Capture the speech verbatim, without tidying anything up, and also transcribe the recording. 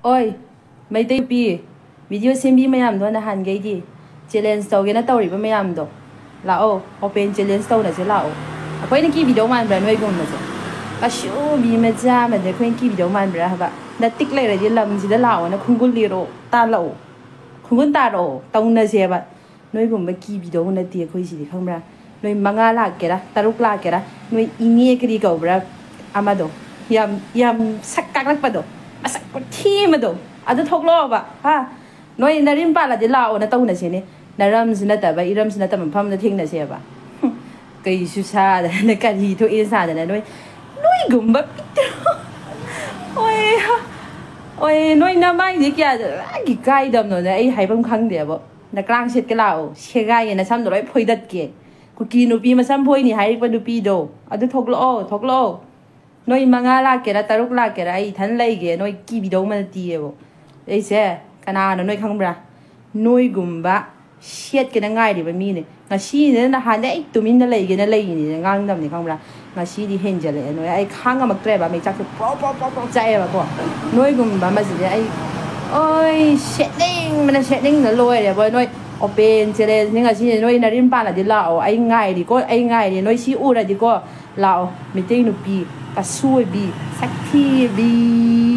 ꯑꯣꯏ, ꯃꯩꯇꯩ ꯅꯨꯄꯤ, ꯚꯤꯗꯤꯑꯣ ꯁꯦꯝꯕꯤ ꯃꯌꯥꯝꯗꯣ, ꯅꯍꯥꯟꯈꯩꯗꯤ ꯆꯦꯂꯦꯟꯖ ꯇꯧꯒꯦꯅ ꯇꯧꯔꯤꯕ ꯃꯌꯥꯝꯗꯣ, ꯂꯥꯛꯑꯣ, ꯑꯣꯄꯦꯟ ꯆꯦꯂꯦꯟꯖ ꯇꯧꯅꯁꯦ ꯂꯥꯛꯑꯣ꯫ ꯑꯩꯈꯣꯏꯅ ꯀꯤꯕꯤꯗꯧ ꯃꯥꯟꯕ꯭ꯔꯥ ꯅꯣꯏꯒꯨꯝꯕꯁꯦ? ꯀꯩꯁꯨ ꯃꯤ ꯃꯆꯥ ꯑꯃꯗꯤ ꯑꯩꯈꯣꯏꯅ ꯀꯤꯕꯤꯗꯧ ꯃꯥꯟꯕ꯭ꯔꯥ ꯍꯥꯏꯕ? ꯅꯇꯤꯛ ꯂꯩꯔꯗꯤ ꯂꯝꯁꯤꯗ ꯂꯥꯛꯑꯣꯅ ꯈꯣꯡꯒꯨꯜ ꯂꯤꯔꯣ, ꯇꯥꯜꯂꯛꯑꯣ, ꯈꯣꯡꯒꯨꯜ ꯇꯥꯔꯛꯑꯣ, ꯇꯧꯅꯁꯦꯕ꯫ ꯅꯣꯏꯒꯨꯝꯕ ꯀꯤꯕꯤꯗꯧ ꯅꯠꯇꯦ ꯑꯩꯈꯣꯏꯁꯤꯗꯤ, ꯈꯪꯕ꯭ꯔꯥ? ꯅꯣꯏ ꯃꯉꯥ ꯂꯥꯛꯀꯦꯔꯥ, ꯇꯔꯨꯛ ꯂꯥꯛꯀꯦꯔꯥ, ꯅꯣꯏ ꯏꯅꯦ ꯀꯔꯤ ꯀꯧꯕ꯭ꯔꯥ ꯑꯃꯗꯣ, ꯌꯥꯝ, ꯌꯥꯝ ꯁꯛ ꯀꯥꯛꯂꯛꯄꯗꯣ, ꯃꯁꯛ ꯈꯨꯊꯤ ꯑꯃꯗꯣ, ꯑꯗꯨ ꯊꯣꯛꯂꯛꯑꯣꯕ, ꯍꯥ? ꯅꯣꯏ ꯅꯔꯤꯝ ꯄꯥꯜꯂꯗꯤ ꯂꯥꯛꯑꯣꯅ ꯇꯧꯅꯁꯤꯅꯦ꯫ ꯅꯔꯝꯁꯨ ꯅꯠꯇꯕ, ꯏꯔꯝꯁꯨ ꯅꯠꯇꯕ ꯃꯐꯝꯗ ꯊꯦꯡꯅꯁꯦꯕ꯫ ꯍꯨꯝ, ꯀꯩꯁꯨ ꯁꯥꯗꯅ, ꯀꯔꯤ ꯊꯣꯛꯑꯦ ꯁꯥꯗꯅ, ꯅꯣꯏ, ꯅꯣꯏꯒꯨꯝꯕ ꯄꯤꯛꯇ꯭ꯔꯣ? ꯑꯣꯏ, ꯑꯣꯏ, ꯅꯣꯏ ꯅꯃꯥꯏꯁꯦ ꯀꯌꯥꯗꯤ ꯀꯥꯏꯗꯕꯅꯣꯅꯦ, ꯑꯩ ꯍꯥꯏꯐꯝ ꯈꯪꯗꯦꯕ꯫ ꯅꯀ꯭ꯔꯥꯡ ꯁꯦꯠꯀꯦ ꯂꯥꯛꯑꯣ, ꯁꯦꯒꯥꯏꯒꯦ, ꯅꯁꯝꯗꯣ ꯂꯣꯏ ꯐꯣꯏꯗꯠꯀꯦ꯫ ꯀꯨꯀꯤ ꯅꯨꯄꯤ ꯃꯁꯝ ꯐꯣꯏꯅꯤ ꯍꯥꯏꯔꯤꯕ ꯅꯨꯄꯤꯗꯣ, ꯑꯗꯨ ꯊꯣꯛꯂꯛꯑꯣ, ꯊꯣꯛꯂꯛꯑꯣ꯫ ꯅꯣꯏ ꯃꯉꯥ ꯂꯥꯛꯀꯦꯔꯥ, ꯇꯔꯨꯛ ꯂꯥꯛꯀꯦꯔꯥ, ꯑꯩ ꯏꯊꯟ ꯂꯩꯒꯦ, ꯅꯣꯏ ꯀꯤꯕꯤꯗꯧ ꯅꯠꯇꯤꯌꯦꯕ꯫ ꯑꯩꯁꯦ ꯀꯅꯥꯅꯣ ꯅꯣꯏ ꯈꯪꯕ꯭ꯔꯥ? ꯅꯣꯏꯒꯨꯝꯕ ꯁꯦꯠꯀꯦꯅ ꯉꯥꯏꯔꯤꯕ ꯃꯤꯅꯦ꯫ ꯉꯁꯤꯅ ꯅꯍꯥꯟꯗꯩ ꯑꯩ ꯇꯨꯃꯤꯟꯅ ꯂꯩꯒꯦꯅ ꯂꯩꯔꯤꯅꯦ, ꯉꯥꯡꯗꯕꯅꯤ ꯈꯪꯕ꯭ꯔꯥ? ꯉꯁꯤꯗꯤ ꯍꯦꯟꯖꯜꯂꯛꯑꯦ ꯅꯣꯏ, ꯑꯩ ꯈꯥꯡ ꯉꯝꯃꯛꯇ꯭ꯔꯦꯕ, ꯃꯩꯆꯥꯛꯁꯦ ꯄ꯭ꯔꯣ ꯄ꯭ꯔꯣ ꯄ꯭ꯔꯣ ꯄ꯭ꯔꯣ ꯆꯥꯛꯑꯦꯕꯀꯣ꯫ ꯅꯣꯏꯒꯨꯝꯕ ꯑꯃꯁꯤꯗꯤ ꯑꯩ, ꯑꯣꯏ, ꯁꯦꯠꯅꯤꯡꯕꯅ ꯁꯦꯠꯅꯤꯡꯕꯅ ꯂꯣꯏꯔꯦꯕ꯫ ꯅꯣꯏ ꯑꯣꯄꯦꯟ ꯆꯦꯂꯦꯟꯖꯅꯤ ꯉꯁꯤꯁꯦ, ꯅꯣꯏ ꯅꯔꯤꯝ ꯄꯥꯜꯂꯗꯤ ꯂꯥꯛꯑꯣ, ꯑꯩ ꯉꯥꯏꯔꯤꯀꯣ, ꯑꯩ ꯉꯥꯏꯔꯤ꯫ ꯅꯣꯏ ꯁꯤ ꯎꯔꯗꯤꯀꯣ, ꯂꯥꯛꯑꯣ, ꯃꯤꯇꯩ ꯅꯨꯄꯤ, ꯀꯁꯨ ꯑꯣꯏꯕꯤ, ꯁꯛꯊꯤꯕꯤ꯫